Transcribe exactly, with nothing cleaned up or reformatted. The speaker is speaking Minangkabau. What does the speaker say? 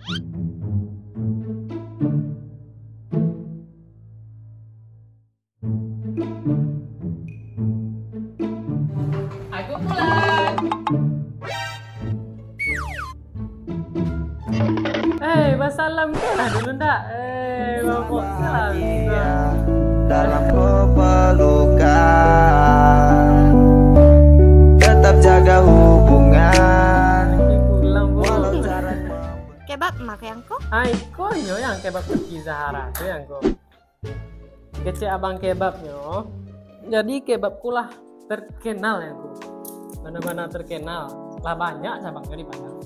Aku pulang. Eh, basalam tu lah dulu ndak? Eh, mabok salam. Dalam kepelukan, tetap jaga hubungan. Oke, pulang, Bu. Walau jarak. Kebab ma ko, Angku? Ai, ko nyo yang kebab Teuki Zahara tu, Angku. Kecek abang kebabnyo. Jadi kebabku lah terkenal, Angku. Bana-bana terkenal. Lah banyak cabangnyo di Padang.